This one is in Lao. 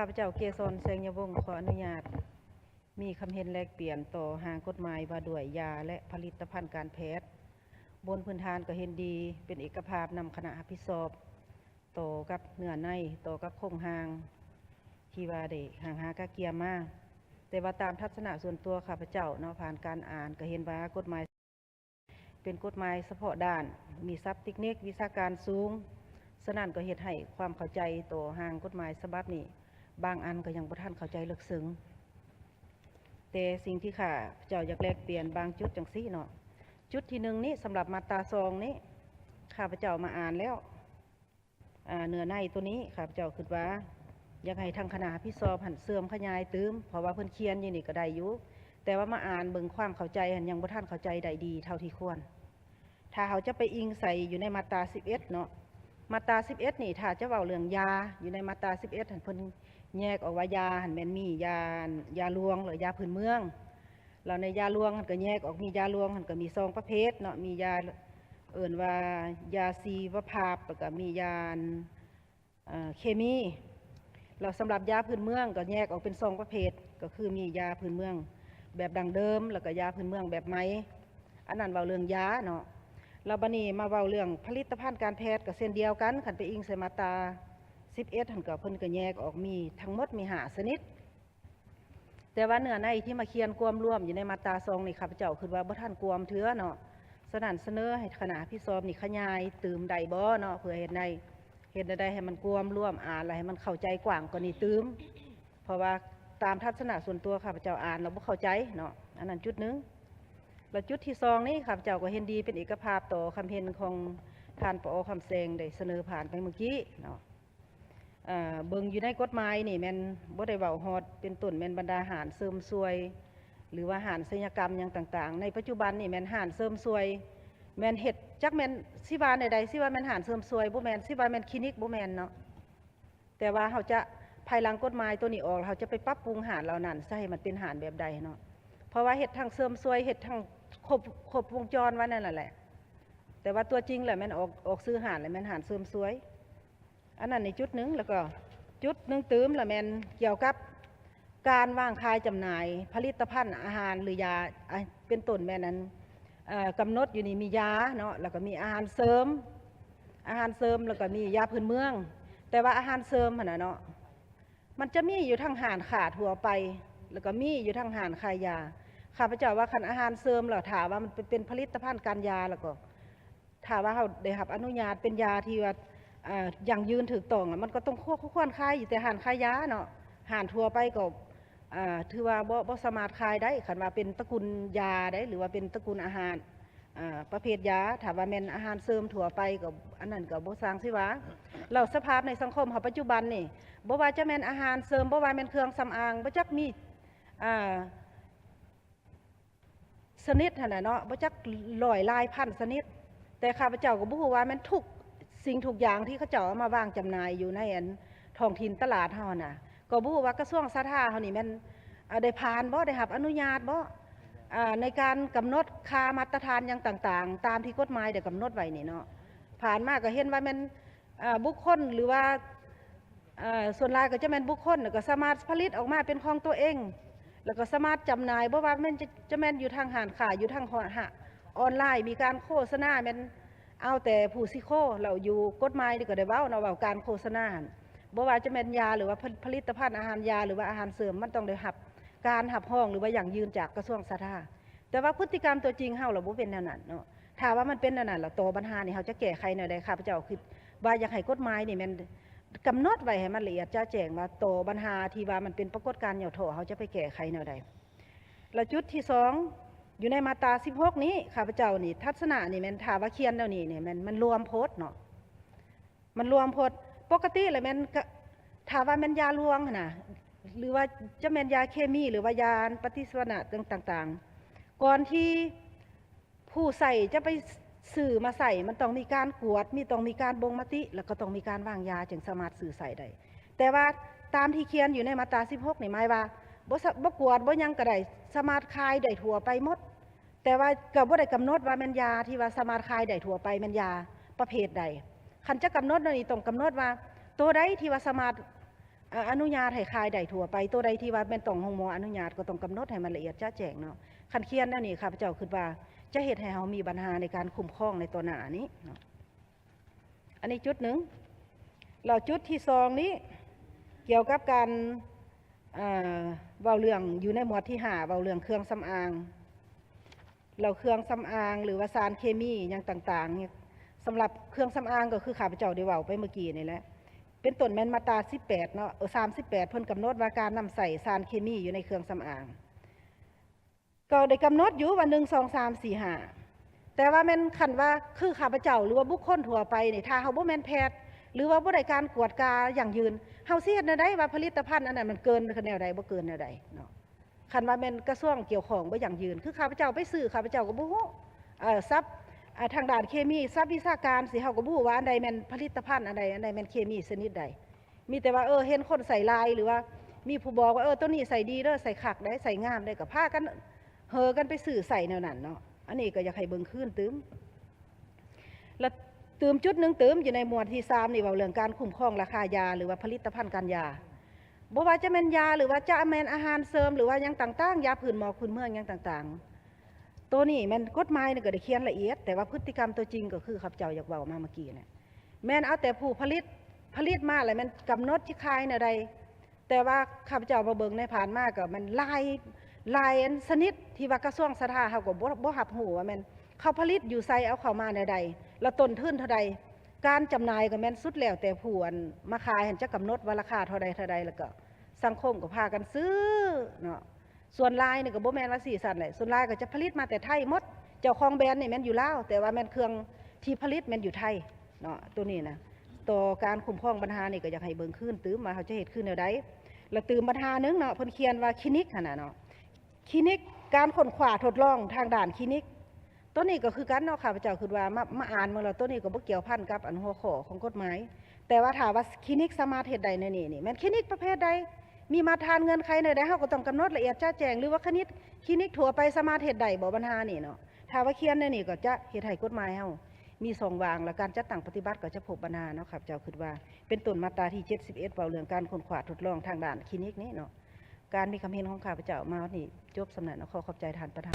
ຂ້າພະເຈົ້າ ເກສອນ ແສງຍະວົງ ຂໍອະນຸຍາດມີຄຳເຫັນແລກປ່ຽນຕໍ່ຮ່າງກົດໝາຍວ່າດ້ວຍຢາ ແລະ ຜະລິດຕະພັນການແພດ. ບົນພື້ນຖານກໍເຫັນດີເປັນເອກະພາບນຳຄະນະຮັບຜິດຊອບຕໍ່ກັບເນື້ອໃນ, ຕໍ່ກັບໂຄງຮ່າງທີ່ວ່າໄດ້ຮ່າງຫາກະກຽມມາ. ແຕ່ວ່າຕາມທັດສະນະສ່ວນຕົວຂ້າພະເຈົ້າເນາະ, ຜ່ານການອ່ານກໍເຫັນວ່າກົດໝາຍ ເປັນກົດໝາຍສະເພາະດ້ານ, ມີສັບເຕັກນິກ, ວິຊາການສູງ, ສະນັ້ນກໍເຮັດໃຫ້ຄວາມເຂົ້າໃຈຕໍ່ຮ່າງກົດໝາຍສະບັບນີ້ ບາງອັນກໍຍັງບໍ່ທັນເຂົ້າໃຈເລິກເຊິ່ງ. ແຕ່ສິ່ງທີ່ຂ້າພະເຈົ້າຢາກແລກປ່ຽນບາງຈຸດຈັ່ງຊີ້ເນາະ, ຈຸດທີໜຶ່ງນີ້ ສຳລັບມາດຕາສອງນີ້ ຂ້າພະເຈົ້າມາອ່ານແລ້ວ ອາ ເນື້ອໃນໂຕນີ້ ຂ້າພະເຈົ້າຄິດວ່າ ຢາກໃຫ້ທາງຄະນະຮັບຜິດຊອບຫັ້ນເສີມຂະຫຍາຍຕື່ມ, ເພາະວ່າເພິ່ນຂຽນຢູ່ນີ້ກໍໄດ້ຢູ່, ແຕ່ວ່າມາອ່ານເບິ່ງຄວາມເຂົ້າໃຈຫັ້ນ ຍັງບໍ່ທັນເຂົ້າໃຈໄດ້ດີເທົ່າທີ່ຄວນ. ຖ້າເຮົາຈະໄປອີງໃສ່ຢູ່ໃນມາດຕາສິບເອັດເນາະ, ມາດຕາສິບເອັດນີ້ ຖ້າຈະເວົ້າເລື່ອງຢາ ຢູ່ໃນມາດຕາສິບເອັດຫັ້ນ ເພິ່ນແຍກອອກວ່າຢາຫັ້ນແມ່ນມີຢາ ຢາຫຼວງ ແລະ ຢາພື້ນເມືອງ. ແລ້ວໃນຢາຫຼວງຫັ້ນກໍແຍກອອກ ມີຢາຫຼວງຫັ້ນກໍມີສອງປະເພດເນາະ, ມີຢາ ເອີ້ນວ່າຢາຊີວະພາບ ແລ້ວກໍມີຢາ ເອີ ເຄມີ. ແລ້ວສຳລັບຢາພື້ນເມືອງກໍແຍກອອກເປັນສອງປະເພດ, ກໍຄືມີຢາພື້ນເມືອງແບບດັ້ງເດີມ ແລ້ວກໍຢາພື້ນເມືອງແບບໃໝ່. ອັນນັ້ນເວົ້າເລື່ອງຢາເນາະ. ແລ້ວບັດນີ້ມາເວົ້າເລື່ອງຜະລິດຕະພັນການແພດກໍເຊັ່ນດຽວກັນ, ຄັນໄປອີງໃສ່ມາດຕາສິບເອັດຫັ້ນກໍ ເພິ່ນກໍແຍກອອກມີທັງໝົດມີຫ້າຊະນິດ. ແຕ່ວ່າເນື້ອໃນທີ່ມາຂຽນກວມລວມຢູ່ໃນມາດຕາສອງນີ້ ຂ້າພະເຈົ້າຄິດວ່າບໍ່ທັນກວມເທື່ອເນາະ, ສະນັ້ນສະເໜີໃຫ້ຄະນະຮັບຜິດຊອບນີ້ຂະຫຍາຍຕື່ມໄດ້ບໍ່ເນາະ, ເພື່ອເຮັດໃນ ເຮັດແນວໃດໃຫ້ມັນກວມລວມ ອ່ານແລ້ວໃຫ້ມັນເຂົ້າໃຈກວ້າງກວ່ານີ້ຕື່ມ, ເພາະວ່າຕາມທັດສະນະສ່ວນຕົວຂ້າພະເຈົ້າອ່ານແລ້ວບໍ່ເຂົ້າໃຈເນາະ. ອັນນັ້ນຈຸດໜຶ່ງ. ແລ້ວຈຸດທີສອງນີ້ ຂ້າພະເຈົ້າກໍເຫັນດີເປັນເອກະພາບຕໍ່ຄຳເຫັນຂອງທ່ານ ປອ ຄຳແສງ ໄດ້ສະເໜີຜ່ານໄປເມື່ອກີ້ເນາະ. ເອີ ເບິ່ງຢູ່ໃນກົດໝາຍນີ້ແມ່ນບໍ່ໄດ້ເວົ້າຮອດ ເປັນຕົ້ນແມ່ນບັນດາຮ້ານເສີມສວຍ ຫຼືວ່າຮ້ານໄສຍະກຳຫຍັງຕ່າງໆ. ໃນປັດຈຸບັນນີ້ແມ່ນຮ້ານເສີມສວຍ ແມ່ນເຮັດ ຈັກແມ່ນຊິວ່າແນວໃດ, ຊິວ່າແມ່ນຮ້ານເສີມສວຍບໍ່ແມ່ນ, ຊິວ່າແມ່ນຄລີນິກບໍ່ແມ່ນເນາະ. ແຕ່ວ່າເຮົາຈະ ພາຍຫຼັງກົດໝາຍໂຕນີ້ອອກ ເຮົາຈະໄປປັບປຸງຮ້ານເຫຼົ່ານັ້ນ ຈະໃຫ້ມັນເປັນຮ້ານແບບໃດເນາະ, ເພາະວ່າເຮັດທັງເສີມສວຍ ເຮັດທັງຄົບ ຄົບວົງຈອນວ່ານັ້ນລະແຫຼະ. ແຕ່ວ່າຕົວຈິງແລ້ວແມ່ນອອກ ອອກຊື່ຮ້ານແລ້ວແມ່ນຮ້ານເສີມສວຍ. ອັນນັ້ນນີ້ຈຸດໜຶ່ງ. ແລ້ວກໍຈຸດໜຶ່ງຕື່ມລະແມ່ນກ່ຽວກັບການວາງຂາຍຈຳໜ່າຍຜະລິດຕະພັນອາຫານ ຫຼືຢາ ອາ ເປັນຕົ້ນແມ່ນອັນ ເອີ ກຳນົດຢູ່ນີ້ມີຢາເນາະ, ແລ້ວກໍມີອາຫານເສີມ ອາຫານເສີມ ແລ້ວກໍມີຢາພື້ນເມືອງ. ແຕ່ວ່າອາຫານເສີມຫັ້ນນະເນາະ ມັນຈະມີຢູ່ທັງຮ້ານຄ້າທົ່ວໄປ ແລ້ວກໍມີຢູ່ທັງຮ້ານຂາຍຢາ. ຂ້າພະເຈົ້າວ່າຄັນອາຫານເສີມແລ້ວ ຖ້າວ່າມັນເປັນ ເປັນຜະລິດຕະພັນການຢາ ແລ້ວກໍ ຖ້າວ່າເຮົາໄດ້ຮັບອະນຸຍາດເປັນຢາທີ່ວ່າ ເອີ ຢັ້ງຢືນຖືກຕ້ອງ ມັນກໍຕ້ອງຄວນ ຄວນຂາຍຢູ່ແຕ່ຮ້ານຂາຍຢາເນາະ, ຮ້ານທົ່ວໄປກໍ ເອີ ຖືວ່າບໍ່ ບໍ່ສາມາດຂາຍໄດ້ ຄັນວ່າເປັນຕະກຸນຢາໃດ ຫຼືວ່າເປັນຕະກຸນອາຫານ ເອີ ປະເພດຢາ. ຖ້າວ່າແມ່ນອາຫານເສີມທົ່ວໄປກໍ ອັນນັ້ນກໍບໍ່ຊ່າງຊິວ່າ. ແລ້ວສະພາບໃນສັງຄົມເຮົາປັດຈຸບັນນີ້ ບໍ່ວ່າຈະແມ່ນອາຫານເສີມ ບໍ່ວ່າແມ່ນເຄື່ອງສຳອາງ ບໍ່ຈັກມີ ເອີ ຊະນິດຫັ້ນນະເນາະ, ບໍ່ຈັກຮ້ອຍຫຼາຍພັນຊະນິດ. ແຕ່ຂ້າພະເຈົ້າກໍບໍ່ຮູ້ວ່າແມ່ນທຸກສິ່ງທຸກຢ່າງທີ່ເຂົາເຈົ້າເອົາມາວາງຈຳໜ່າຍຢູ່ໃນອັນທ້ອງຖິ່ນຕະຫຼາດເຮົາຫັ້ນນະ, ກໍບໍ່ຮູ້ວ່າກະຊວງສາທາເຮົານີ້ແມ່ນ ເອີ ໄດ້ຜ່ານບໍ່ ໄດ້ຮັບອະນຸຍາດບໍ່ ເອີ ໃນການກຳນົດຄ່າມາດຕະຖານຫຍັງຕ່າງໆ ຕາມທີ່ກົດໝາຍໄດ້ກຳນົດໄວ້ນີ້ເນາະ. ຜ່ານມາກໍເຫັນວ່າແມ່ນ ເອີ ບຸກຄົນ ຫຼືວ່າ ເອີ ສ່ວນຫຼາຍກໍຈະແມ່ນບຸກຄົນ ແລ້ວກໍສາມາດຜະລິດອອກມາເປັນຂອງຕົວເອງ ແລ້ວກໍສາມາດຈຳໜ່າຍ ບໍ່ວ່າແມ່ນຈະ ຈະແມ່ນຢູ່ທາງຮ້ານຄ້າ ຢູ່ທາງ ອອນລາຍ ມີການໂຄສະນາ ແມ່ນເອົາແຕ່ຜູ້ຊິໂຄ. ແລ້ວຢູ່ກົດໝາຍນີ້ກໍໄດ້ເວົ້າເນາະ ວ່າການໂຄສະນາຫັ້ນ ບໍ່ວ່າຈະແມ່ນຢາ ຫຼືວ່າຜະ ຜະລິດຕະພັນອາຫານຢາ ຫຼືວ່າອາຫານເສີມ ມັນຕ້ອງໄດ້ຮັບການຮັບຮອງ ຫຼືວ່າຢັ້ງຢືນຈາກກະຊວງສາທາ. ແຕ່ວ່າພຶດຕິກຳຕົວຈິງເຮົາລະບໍ່ເປັນແນວນັ້ນເນາະ. ຖ້າວ່າມັນເປັນແນວນັ້ນລະ ຕໍ່ບັນຫານີ້ເຮົາຈະແກ້ໄຂແນວໃດ? ຂ້າພະເຈົ້າຄິດວ່າຢາກໃຫ້ກົດໝາຍນີ້ແມ່ນກຳນົດໄວ້ໃຫ້ມັນລະອຽດຈະແຈ້ງວ່າ ຕໍ່ບັນຫາທີ່ວ່າມັນເປັນປາກົດການຫຍໍ້ທໍ້ ເຮົາຈະໄປແກ້ໄຂແນວໃດ? ລະຈຸດທີສອງ ຢູ່ໃນມາດຕາສິບຫົກນີ້ ຂ້າພະເຈົ້ານີ້ ທັດສະນະນີ້ແມ່ນ ຖ້າວ່າຂຽນແນວນີ້ນີ້ແມ່ນ ມັນລວມໂພດເນາະ. ມັນລວມໂພດ. ປົກກະຕິລະແມ່ນ ກະ ຖ້າວ່າແມ່ນຢາຫຼວງຫັ້ນນະ ຫຼືວ່າຈະແມ່ນຢາເຄມີ ຫຼືວ່າຢາປະຕິຊີວະນະຕ່າງໆ ກ່ອນທີ່ຜູ້ໃຊ້ຈະໄປຊື້ມາໃຊ້ ມັນຕ້ອງມີການກວດ ມີ ຕ້ອງມີການບົ່ງມະຕິ ແລ້ວກໍຕ້ອງມີການວາງຢາ ຈຶ່ງສາມາດຊື້ໃຊ້ໄດ້. ແຕ່ວ່າຕາມທີ່ຂຽນຢູ່ໃນມາດຕາສິບຫົກນີ້ ໝາຍວ່າ ບໍ່ສະ ບໍ່ກວດ ບໍ່ຫຍັງກໍໄດ້ ສາມາດຂາຍໄດ້ທົ່ວໄປໝົດ. ແຕ່ວ່າກໍບໍ່ໄດ້ກຳນົດວ່າແມ່ນຢາທີ່ວ່າສາມາດຂາຍໄດ້ທົ່ວໄປແມ່ນຢາປະເພດໃດ. ຄັນຈະກຳນົດແນວນີ້ ຕ້ອງກຳນົດວ່າໂຕໃດທີ່ວ່າສາມາດ ອະ ອະນຸຍາດໃຫ້ຂາຍໄດ້ທົ່ວໄປ. ໂຕໃດທີ່ວ່າແມ່ນຕ້ອງໂຮງໝໍອະນຸຍາດ ກໍຕ້ອງກຳນົດໃຫ້ມັນລະອຽດຈະແຈ້ງເນາະ. ຄັນຂຽນແນວນີ້ ຂ້າພະເຈົ້າຄິດວ່າຈະເຮັດໃຫ້ເຮົາມີບັນຫາໃນການຄຸ້ມຄອງໃນຕໍ່ໜ້ານີ້ເນາະ. ອັນນີ້ຈຸດໜຶ່ງ. ແລ້ວຈຸດທີສອງນີ້ ກ່ຽວກັບການ ເອີ ເວົ້າເລື່ອງ ຢູ່ໃນໝວດທີຫ້າ ເວົ້າເລື່ອງເຄື່ອງສຳອາງ. ແລ້ວເຄື່ອງສຳອາງ ຫຼືວ່າສານເຄມີຫຍັງຕ່າງໆນີ້ ສຳລັບເຄື່ອງສຳອາງ ກໍຄືຂ້າພະເຈົ້າໄດ້ເວົ້າໄປເມື່ອກີ້ນີ້ແຫຼະ ເປັນຕົ້ນແມ່ນມາດຕາສິບແປດເນາະ ເອີ ສາມສິບແປດ ເພິ່ນກຳນົດວ່າການນຳໃຊ້ສານເຄມີຢູ່ໃນເຄື່ອງສຳອາງ ກໍໄດ້ກຳນົດຢູ່ວ່າ ໜຶ່ງ ສອງ ສາມ ສີ່ ຫ້າ ແຕ່ວ່າແມ່ນຄັນວ່າຄືຂ້າພະເຈົ້າ ຫຼືວ່າບຸກຄົນທົ່ວໄປນີ້ ຖ້າເຮົາບໍ່ແມ່ນແພດ ຫຼືວ່າບໍ່ໄດ້ການກວດກາຢັ້ງຢືນ ເຮົາຊິເຮັດແນວໃດວ່າຜະລິດຕະພັນອັນນັ້ນມັນເກີນແນວໃດ ບໍ່ເກີນແນວໃດເນາະ? ຄັນວ່າແມ່ນກະຊວງກ່ຽວຂ້ອງບໍ່ຢັ້ງຢືນ ຄືຂ້າພະເຈົ້າໄປຊື້ ຂ້າພະເຈົ້າກໍບໍ່ຮູ້ ເອີ ສັບ ອາ ທາງດ້ານເຄມີ ສັບວິຊາການຊີ້ ເຮົາກໍບໍ່ຮູ້ວ່າອັນໃດແມ່ນຜະລິດຕະພັນ ອັນໃດ ອັນໃດແມ່ນເຄມີຊະນິດໃດ. ມີແຕ່ວ່າ ເອີ ເຫັນຄົນໃຊ້ຫຼາຍ ຫຼືວ່າມີຜູ້ບອກວ່າ ເອີ ໂຕນີ້ໃຊ້ດີເດີ ໃຊ້ຄັກໄດ໋ ໃຊ້ງາມໄດ໋ ກໍພາກັນເຫີກັນໄປຊື້ໃຊ້ແນວນັ້ນເນາະ. ອັນນີ້ກໍຢາກໃຫ້ເບິ່ງຄືນຕື່ມ. ແລະ ຕື່ມຈຸດໜຶ່ງຕື່ມ ຢູ່ໃນໝວດທີສາມນີ້ ເວົ້າເລື່ອງການຄຸ້ມຄອງລາຄາຢາ ຫຼືວ່າຜະລິດຕະພັນການຢາ ບໍ່ວ່າຈະແມ່ນຢາ ຫຼືວ່າຈະແມ່ນອາຫານເສີມ ຫຼືວ່າຫຍັງຕ່າງໆ ຢາພື້ນໝອກພື້ນເມືອງຫຍັງຕ່າງໆ ໂຕນີ້ແມ່ນກົດໝາຍນີ້ກໍໄດ້ຂຽນລະອຽດ ແຕ່ວ່າພຶດຕິກຳຕົວຈິງກໍຄືຂ້າພະເຈົ້າຢາກເວົ້າມາເມື່ອກີ້ນີ້ ແມ່ນເອົາແຕ່ຜູ້ຜະລິດ ຜະລິດມາແລ້ວແມ່ນກຳນົດຊິຂາຍແນວໃດ. ແຕ່ວ່າຂ້າພະເຈົ້າມາເບິ່ງໃນຜ່ານມາກໍແມ່ນຫຼາຍ ຫຼາຍຊະນິດທີ່ວ່າກະຊວງສາທາເຮົາກໍບໍ່ ບໍ່ຮັບຮູ້ວ່າແມ່ນເຂົາຜະລິດຢູ່ໃສ ເອົາເຂົ້າມາແນວໃດ ແລ້ວຕົ້ນທຶນເທົ່າໃດ ການຈຳໜ່າຍກໍແມ່ນສຸດແລ້ວແຕ່ຜູ້ອັນມາຂາຍຫັ້ນຈະກຳນົດວ່າລາຄາເທົ່າໃດ ເທົ່າໃດ ແລ້ວກໍສັງຄົມກໍພາກັນຊື້ເນາະ. ສ່ວນຫຼາຍນີ້ກໍບໍ່ແມ່ນວ່າຊີ້ຊັ້ນແຫຼະ ສ່ວນຫຼາຍກໍຈະຜະລິດມາແຕ່ໄທໝົດ ເຈົ້າຂອງແບຣນນີ້ແມ່ນຢູ່ລາວ ແຕ່ວ່າແມ່ນເຄື່ອງທີ່ຜະລິດແມ່ນຢູ່ໄທເນາະ. ໂຕນີ້ນະ ຕໍ່ການຄຸ້ມຄອງບັນຫານີ້ກໍຢາກໃຫ້ເບິ່ງຄືນຕື່ມວ່າເຮົາຈະເຮັດຄືແນວໃດ. ແລ້ວຕື່ມບັນຫາໜຶ່ງເນາະ ເພິ່ນຂຽນວ່າຄລີນິກຫັ້ນນະເນາະ ຄລີນິກ ການຄົ້ນຄວ້າທົດລອງທາງດ້ານຄລີນິກ ໂຕນີ້ກໍຄືກັນເນາະ ຂ້າພະເຈົ້າຄິດວ່າມາ ມາອ່ານເບິ່ງແລ້ວ ໂຕນີ້ກໍບໍ່ກ່ຽວພັນກັບອັນຫົວຂໍ້ຂອງກົດໝາຍ ແຕ່ວ່າຖ້າວ່າຄລີນິກສາມາດເຮັດໄດ້ແນວນີ້ນີ້ ແມ່ນຄລີນິກປະເພດໃດ ມີມາດຕະຖານເງື່ອນໄຂແນວໃດ ເຮົາກໍຕ້ອງກຳນົດລະອຽດຈະແຈ້ງ ຫຼືວ່າຄະນິດ ຄລີນິກທົ່ວໄປສາມາດເຮັດໄດ້ບໍ່ບັນຫານີ້ເນາະ. ຖ້າວ່າຂຽນແນວນີ້ກໍຈະເຮັດໃຫ້ກົດໝາຍເຮົາມີຊ່ອງວ່າງ ແລະ ການຈັດຕັ້ງປະຕິບັດກໍຈະພົບບັນຫາເນາະ ຂ້າພະເຈົ້າຄິດວ່າ ເປັນຕົ້ນມາດຕາທີເຈັດສິບເອັດ ເວົ້າເລື່ອງການຄົ້ນຄວ້າທົດລອງທາງດ້ານຄລີນິກນີ້ເນາະ. ການມີຄຳເຫັນຂອງຂ້າພະເຈົ້າມາຮອດນີ້ຈົບສ່ຳນັ້ນເນາະ ຂໍຂອບໃຈທ່ານປະທານ.